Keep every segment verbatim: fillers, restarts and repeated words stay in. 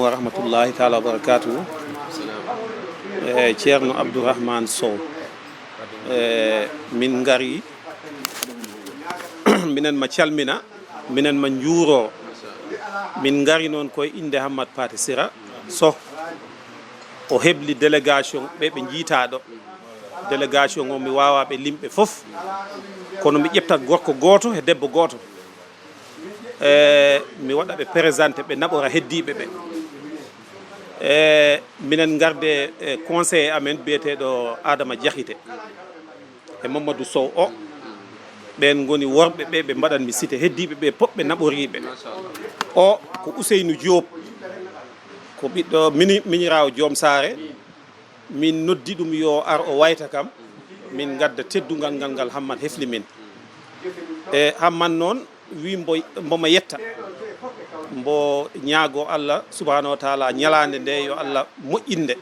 Wa rahmatullahi taala wa barakatuhu. E, Ceerno Abdourahmane Sow. E, min ngari, minen ma calmina, minen ma njuuro. Min ngari noon koye innde Hammad Paate Sira Soh. O hebli délégation ɓe ɓe njiitaɗo. Délégation o mi wawa ɓe limɓe fof. Kono mi ƴetta gorko gooto e debbo gooto. E, mi waɗa ɓe présenté, ɓe naɓora heddiiɓe ɓe. E, minen ngarde e conseiller amen biyeteeɗo Adama Diakité e Mamadou Sow o. Ɓeen ngoni worɓe ɓe, ɓe mbaɗanmi cité. Heddiiɓe ɓe pop ɓe naɓoriiɓe. O ko Ousseynou Diop, ko ɓiɗɗo mini-, miñiraawo Joom Saare. Min noddi ɗum yo ar o wayta kam, min ngadda teddungal ngal, ngal Hammad hefli min. E Hammad noon wi mbo, mbo ma yetta, mbo ñaago Allah subhanahu wa taala ñalaande nde yo Allah moƴƴinde.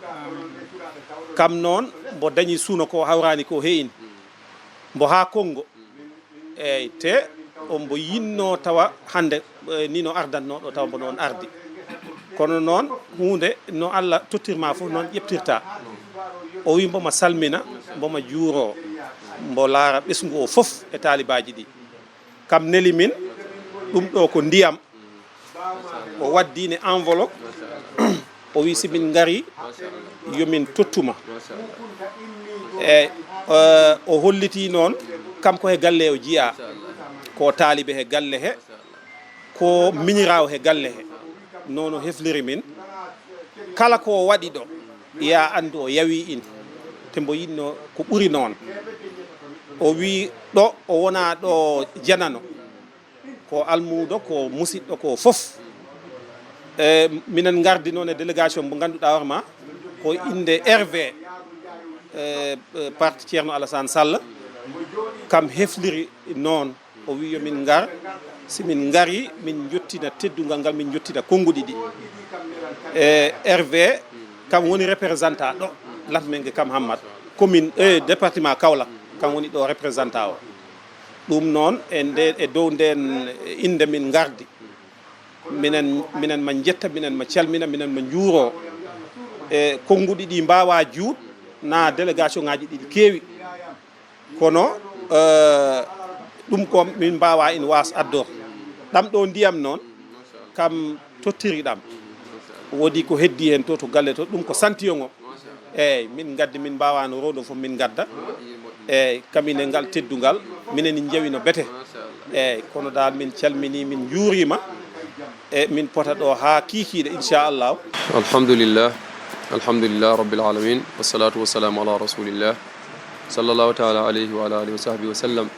Kam noon mbo dañi suno ko hawrani ko heyin, mbo haa Kongo. Eey, te ombo yinno tawa hannde, eh, ni no ardatno ɗo, tawa mbo noon ardi. Kono noon, huunde no Allah tottirma fof, noon ƴeftirta. O wi mbo ma salmina, mbo ma juuro, mbo laara ɓesngu o fof e taalibaaji ɗi. Kam neli min, ɗum ɗo ko ndiyam. O waddini enveloppe, o wi si min ngari, yo min tottuma. E, eh, o holliti noon, kam ko he galle o jiya, ko taalibe he galle he, ko miñiraawo he galle he. Noon o hefliri min. Kala ko o waɗi ɗo, ya anndu o yawi in. Te mbo yinno ko ɓuri noon. O wi ɗo, o wona ɗo janano. Ko almuudo, ko musiɗɗo, ko fof. E, minen ngardi noon e délégation mo ngannduɗaa hoore ma, ko innde R V, e, e, parti Ceerno Alassane Sall, kam hefliri noon, o wi yo min ngar, si min ngari, min njottina teddungal ngal, min njottina konnguɗi ɗi. E, R V kam woni représentant ɗo, Latmingué kam Hammad, commune, e, département Kaolack, kam woni ɗo représentant o. Ɗum noon, e nde, e dow ndeen innde min ngardi. Minen, minen ma njetta, minen ma calmina, minen ma njuuro. E konnguɗi ɗi mbaawa juut, na délégation ngaji ɗiɗi keewi. Kono, eh, ɗum ko min mbaawa in waas addor. Ɗam ɗo ndiyam noon, kam tottiri ɗam. Woodi ko heddi heen to, to galle to, ɗum ko santiyon o. Eey, min ngaddi, min mbaawano rowdo fof min ngadda. Eey, kam ine ngal teddungal, minen en njawi no bete. Eey, kono dal min calmini, min njuurima. E min pota ɗo haa kiikiiɗe, inchallah. Alhamdulillah. Alhamdulillah rabbil alamin. Wassalatu wassalamu ala rasulillah. Sallallahu taala alayhi wa ala alihi wa sahbihi wa sallam.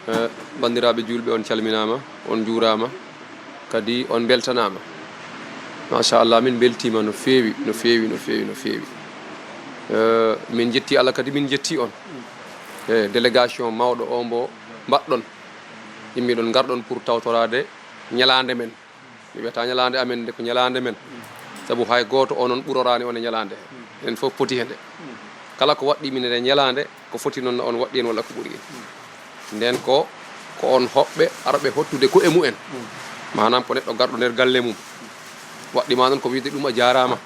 Eh, banndiraaɓe juulɓe, on calminaama, on njuuraama, kadi on mbeltanaama. Machallah, min mbeltiima no feewi, no feewi, no feewi, no feewi. Eh, min njetti Allah, kadi min njetti on. E délégation mawɗo o mbo mbaɗɗon, immiɗon ngarɗon pour tawtoraade ñalaande men. Mi wiyata ñalaande amen nde, ko ñalaande men. Sabu hay gooto onon ɓuroraani on e ñalaande he. Enen fof poti he nde. Kala ko waɗɗi min e ñalaande, ko foti noon on waɗɗi en walla ko ɓuri en. Nden ko, ko on hoɓɓe arɓe hottude ko'e mumen. Maanaam ko neɗɗo garɗo nder galle mum. Waɗɗi ma noon ko wiyde ɗum a jaaraama.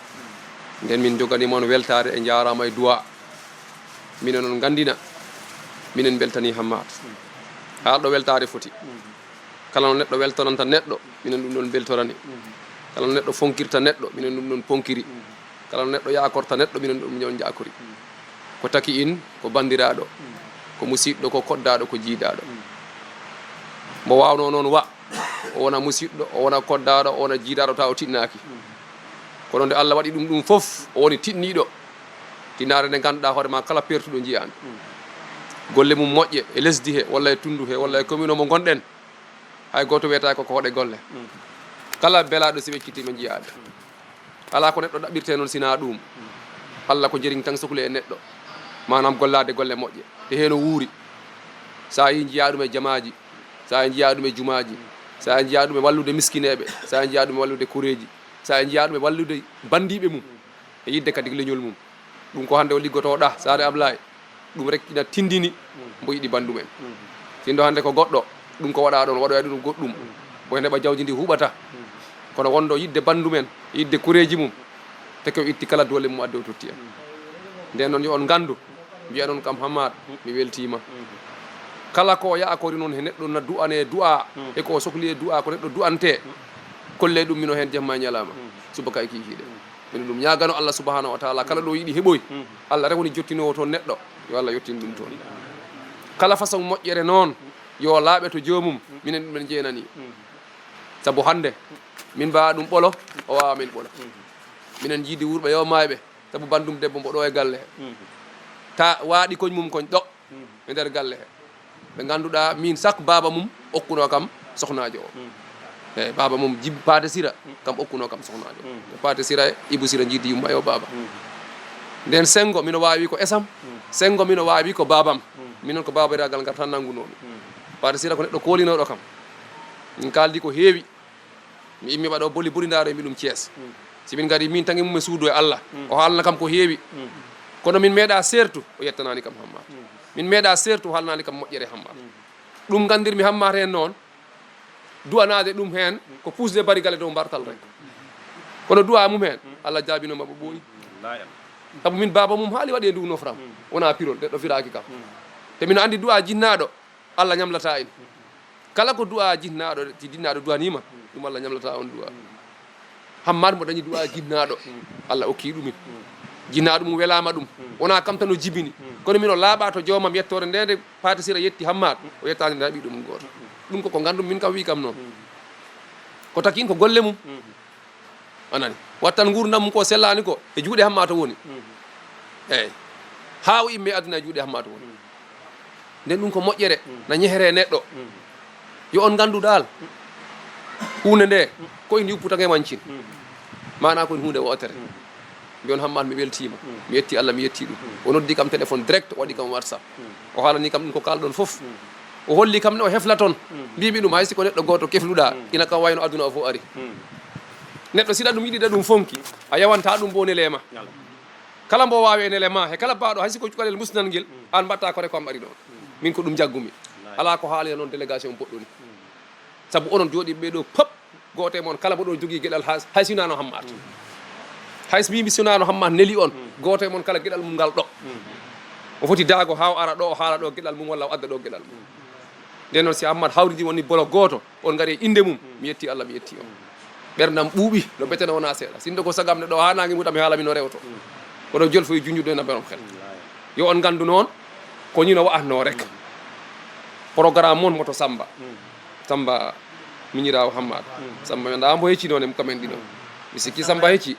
Nden min njoganiima on weltaare e njaaraama e duwaa. Minen on nganndina, minen mbeltanii Hammaat. Haalɗo weltaare foti. Kala no neɗɗo weltoranta neɗɗo, minen ɗum ɗon mbeltorani. Kala no neɗɗo fonkirta neɗɗo, minen ɗum ɗon ponkiri. Kala no neɗɗo yaakorta neɗɗo, minen ɗum ɗon njaakori. Ko taki in, ko banndiraaɗo, ko musiɗɗo, ko koddaaɗo, ko jiidaaɗo. Mbo waawnoo noon wa, o wona musiɗɗo, o wona koddaaɗo, o wona jiidaaɗo, tawa o tiɗnaaki. Kono nde Allah waɗi ɗum ɗum fof, o woni tiɗniiɗo. Tinaare nde ngannduɗaa hoore ma kala pertuɗo njiyaa nde. Golle mum moƴƴe e lesdi he, walla e tunndu he, walla e commune o mo ngonɗen. Hay gooto wiyataako ko hoɗe golle. Kala belaaɗo si weccitiima njiyaa nde. Alaa ko neɗɗo ɗaɓɓirtee noon sinaa ɗum. Allah ko jeriŋ tan sokli e neɗɗo. Maanaam gollaade golle moƴƴe. Te heen o wuuri. So a yii njiyaa ɗum e jamaaji. So a yii njiyaa ɗum e jumaaji. So a yii njiyaa ɗum e wallude miskineeɓe. So a yii njiyaa ɗum e wallude koreeji. So a yii njiyaa ɗum e wallude banndiiɓe mum. E yiɗde kadi leñol mum. Ɗum ko hannde o liggotoo ɗa, Saare Ablaye. Ɗum rek ina tindini mbo yiɗi banndum en. Sinno hannde ko goɗɗo, ɗum ko waɗa ɗon, waɗoya ɗum goɗɗum. Ko heen heɓa jawdi ndi huɓata. Kono wonɗo yiɗde banndum en, yiɗde kureeji mum, teke o itti kala doole mum addi o totti en. Nden noon yo on nganndu, mbiya noon kam Hammaat, mi weltiima. Kala ko yaakori noon he neɗɗo na du'anee du'a, e ko o sokli e du'a ko neɗɗo du'antee, kolle ɗum mino heen jamma e ñalaama, subaka e kiikiiɗe. Mino ɗum ñaagano Allah subhanahu wa taala, kala ɗo yiɗi heɓoy, Allah tan woni jottinoowo toon neɗɗo, yo Allah yottin ɗum toon. Kala façon moƴƴere noon, yo laaɓe to joomum, minen ɗum en jeenanii. Sabu hannde, min mbaawa ɗum ɓolo, o waawa min ɓolo. Minen njiidi wuurɓe yo maayɓe, sabu banndum debbo mbo ɗo e galle he. Ta waaɗi koñ mum koñ ɗo, e nder galle he. Ɓe ngannduɗaa, min sak baaba mum okkunoo kam sohnaajo o. Eeyi, baaba mum Jib-, Paate Sira, kam okkunoo kam sohnaajo o. Paate Sira e Ibu Sira njiidi yumma yo baaba. Nden senngo, mino waawi ko esam, senngo mino waawi ko baabam. Minen ko baabayragal ngal tan nanngunoomi. Paate Sira ko neɗɗo koolinooɗo kam. Min kaaldi ko heewi. Mi immi waɗa o boli buri ndaaro mi ɗum Thiès. Si min ngari min tangi mum e suudu e Allah. O haalna kam ko heewi. Kono min meeɗa seertu, o yettanaani kam Hammaat. Min meeɗa seertu, o haalnaani kam moƴƴere Hammaat. Ɗum nganndirmi Hammaat heen noon, du'anaade ɗum heen ko puusde barigal e dow mbartal rek. Kono du'a mum heen, Allah jaabinooma mo ɓooyi. Sabu min baaba mum haali waɗi e ndu nofram. Wonaa pirol, neɗɗo firaaki kam. Te mino anndi du'a jinnaaɗo, Allah ñamlataa en. Kala ko du'a jinnaaɗo, ti jinnaaɗo du'aniima, ɗum Allah ñamlataa on du'a. Hammaat mo dañi du'a jinnaaɗo, Allah okki ɗum en. Jinnaaɗo mum welaama ɗum. Wonaa kam tan o jibini. Kono mino laaɓa to joomam yettoore nde nde Paate Sira yetti Hammaat, o yettaani nde ɓiɗɗo mum gooto. Ɗum ko ko nganndum min kam wi kam noon. Ko takin ko golle mum. A nani? Wattan nguurndam mum ko sellaani ko, e juuɗe Hammaat o woni. Eeyi. Haa o imme aduna e juuɗe Hammaat o woni. Nden ɗum ko moƴƴere, na ñehere neɗɗo. Yo on nganndu daal, huunde nde, ko indi uppu tan e mancin. Maanaa ko huunde wootere. Mbiyon Hammaat mi weltiima. Mi yetti Allah, mi yetti ɗum. O noddi kam téléphone direct, o waɗi kam WhatsApp. O haalani kam ɗum ko kaalɗon fof. O holli kam ne o hefla toon. Mbimi ɗum hay si ko neɗɗo gooto kefluɗaa, ina kam wayno aduna o fof ari. Neɗɗo siɗa ɗum yiɗida ɗum fonki, a yawanta ɗum bo nele ma. Kala mbo waawi e nele ma, he kala baaɗo, hay si ko cukalel musnal ngel, aan mbaɗta kore ko am ari ɗoon. Min ko ɗum njaggumi. Alaa ko haalira noon délégation boɗɗo ni. Sabu onon jooɗiiɓe ɓee ɗoo pop, gooto e mon kala mboɗo jogii geɗal hay, hay si winaano Hammaat. Hay si mbiimi si winaano Hammaat neli on, gooto e mon kala geɗal mum ngal ɗo. O foti daago haa o ara ɗo, o haala ɗo geɗal mum walla o adda ɗo geɗal mum. Nden noon si Hammaat hawridi woni bolo gooto, on ngari e innde mum, mi yetti Allah, mi yetti on. Ɓerndam ɓuuɓi, no betene wonaa seeɗa. Sinno ko sagam ne ɗo haa naange muta mi haala mi no rewto. Kono jolfoy junjude na berom xel. Yo on nganndu noon, ko ni no wa'atnoo rek. Programme mon moto Samba. Samba miñiraawo Hammaat. Samba mi anndaa mbo hecci noon e mum kamen ɗiɗo. Mi sikki Samba hecci.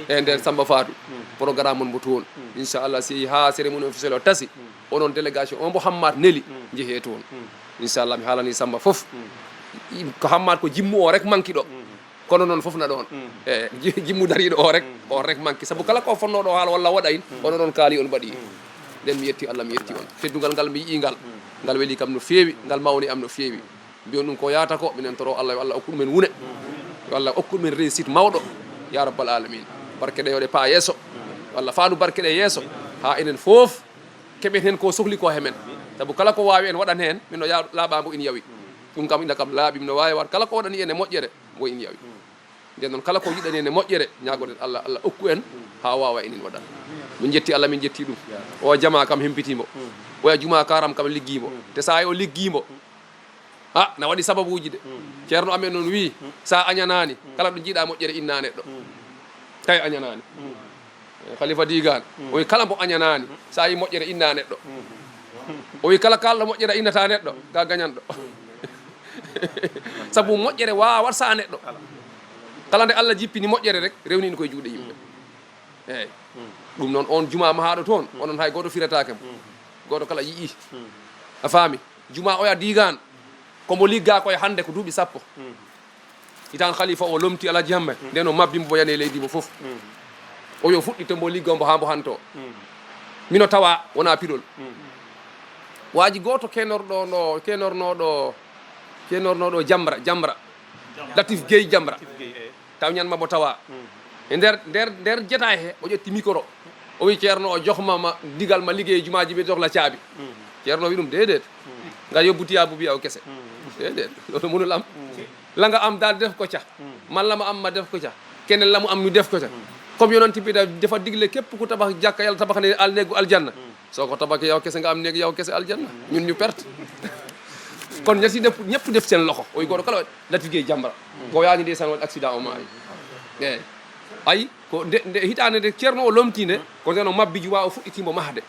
E nder Samba Faatu. Programme mon mbo toon. Inchallah, si yehi haa cérémonie officielle o tasi, onon délégation on mbo Hammaat neli, njehee toon. Inchallah, mi haalani Samba fof. Ko Hammaat ko jimmu o rek manki ɗo. Kono noon fof na ɗoon. E, ji-, jimmu dariiɗo o rek, o rek manki. Sabu kala ko fonnooɗo o haala walla waɗa in, onon on kaali on mbaɗi. Nden mi yetti Allah, mi yetti on. Teddungal ngal mi yi'i ngal, ngal weli kam no feewi, ngal mawni am no feewi. Mbiyon ɗum ko yaata ko, minen toro Allah, yo Allah okku ɗumen wune. Yo Allah okku ɗumen réussite mawɗo. Ya rabbal alamin. Barke ɗe yo ɗe paa yeeso. Yo Allah faandu barke ɗe yeeso. Haa enen fof keɓen heen ko sohli ko he men. Sabu kala ko waawi en waɗan heen, min no ya-, laaɓa mbo ina yawi. Ɗum kam ina kam laaɓi, mino waawi waɗ kala ko waɗani en e moƴƴere, mbo ina yawi. Nden noon kala ko yiɗani en e moƴƴere, ñaagoɗen Allah, Allah okku en haa waawa enen waɗan. Min njetti Allah, min njetti ɗum. O jama kam hempiti mbo. O ya juma karam kam liggi mbo. Te sa o liggi mbo. Ah, na waɗi sababuuji de. Ceerno amen noon wii, sa añanaani, kala ɗo njiiɗa moƴƴere inna neɗɗo. Tawi añanaani. Eh, Khalifa Digan, o wii kala mbo añanaani, sa yi moƴƴere inna neɗɗo. O wii kala kaalɗo moƴƴere innata neɗɗo, ka gañanɗo. Sabu moƴƴere waawat sa neɗɗo. Kala nde Allah jippini moƴƴere rek, rewni ina koye juuɗe yimɓe. Eeyi. Ɗum noon on juma mahaaɗo toon, onon hay gooto firataake mo. Gooto kala yi'i. A faami? Juma oya Digan, ko mbo ligga koye hannde ko duuɓi sappo. Itan Khalifa o lomti Alhaji Hammet, nden o mabbi mbo yani e leydi mbo fof. O yo fuɗɗi to mbo liggo mbo haa mbo hanto. Mino tawa wona piɗol. Waaji gooto kenorɗo no, kenornoɗo, kenornoɗo Jamra, Jamra. Latif Gueye Jamra. Taw ñan ma mbo tawa. E nder, nder, nder jetaay he, o ƴetti micro. O wi Ceerno o jox ma, ma ndigal ma liggéey jumaaji ɓe jox la caabi. Ceerno wi ɗum, "Déedéet. Nga yóbbu tiyaabu bi yow kese." "Déedéet, loolu mënul am. La nga am daal def ko ca." Malla mo amma def ko ca. Kenen la mu am ñu def ko ca. Comme yonanti bi da dafa digle képp ku tabax jàkka yàlla tabax ne al néegu aljanna. Soo ko tabaxee yow kese nga am néeg yow kese aljanna. Ñun ñu perte. Kon ñetti def ñëpp def seen loxo. Oy goɗɗo kala latigee jambara. Ko yaani ndeysaan waɗi accident o maayi. Eey. Ay ko nde nde hitaande nde ceerno o lomtii nde ko nden o mabbi jumaa o fuɗɗitii mbo mahde.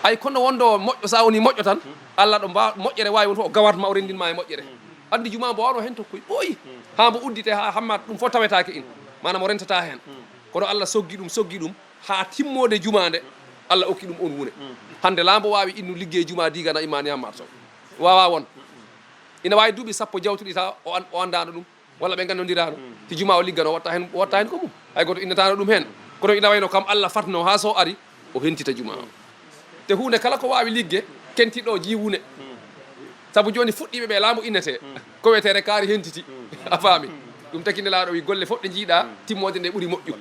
Ay kono wonɗo moƴƴo so a woni moƴƴo tan, Allah ɗo mba moƴƴere waawi won fof o gawat ma o renndin ma e moƴƴere. Anndi jumaa mbo wano heen to koye ɓooyi. Haa mbo uddite haa hammat ɗum fof tawetaake in. Maanaam o rentata heen. Kono Allah soggi ɗum soggi ɗum haa timmoode jumaa nde Allah okki ɗum on wune. Hannde laa mbo waawi innu liggey jumaa diigana imaani hammat sow. Waawaa won. Ina waawi duuɓi sappo jawtuɗi tawa o an- o anndaano ɗum. Walla ɓe nganndondiraano. Si jumaa o liggano o watta heen o watta heen ko mum. Hay gooto innataano ɗum heen. Kono ina wayno kam Allah fatno haa so ari o hentita jumaa o. Te huunde kala ko waawi ligge kenti ɗo jii wune. Sabu jooni fuɗɗiiɓe ɓe laamu innetee. Ko wiyetee rek kaari hentiti. A faami. Ɗum taki nelaaɗo wi golle fof ɗe njiiɗa timmoode nde ɓuri moƴƴu.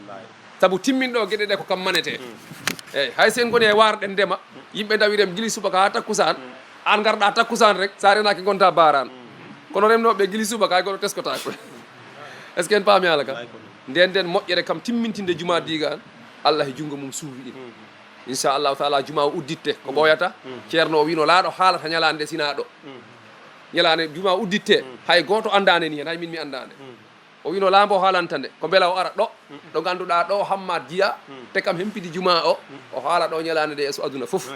Sabu timminɗo geɗe ɗe ko kam manetee. Eeyi hay so en ngoni e waarde ndema yimɓe ndawi rem gila subaka haa takkusaan. Aan ngarɗa takkusaan rek so a renaaki ngonta baaraan. Kono remnooɓe gila subaka hay gooto teskotaako. Est ce que en paami haala ka? Nden nden moƴƴere kam timmintinde jumaa diigaan Allah e junngo mum suuwi in. Inchallahu taala jumaa o udditte ko ɓooyata. Ceerno o wino laaɗo haalata ñalaande nde sinaa ɗo. Ñalaande jumaa o udditte hay gooto anndaande ni heen hay min mi anndaande. O wino laambo haalanta nde ko mbela o ara ɗo ɗo ngannduɗaa ɗo hamma diya te kam hempidi jumaa o. O haala ɗo ñalaande nde yeeso aduna fof.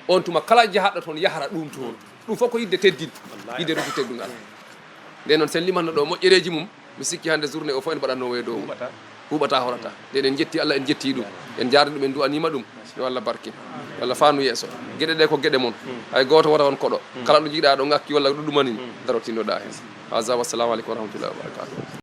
On tuma kala jahaɗo toon yahra ɗum toon. Ɗum fof ko yidde teddin yidde rufi teddungal. Nde noon sen limanno ɗo moƴƴereeji mum mi sikki hannde journée o fof en mbaɗatno woye dow mum. Huuɓata horata nden en jetti Allah en jetti ɗum. En jaarni ɗum en duwanima ɗum. Yo Allah barkin. Yo Allah faanu yeeso. Geɗe ɗe ko geɗe mon. Hay gooto wota on koɗo kala ɗo jiiɗa ɗo ngakki walla ɗo ɗumani darotinnoɗa heen. Haza wassalamu aleykum wa rahmatullahi wa barakatuh.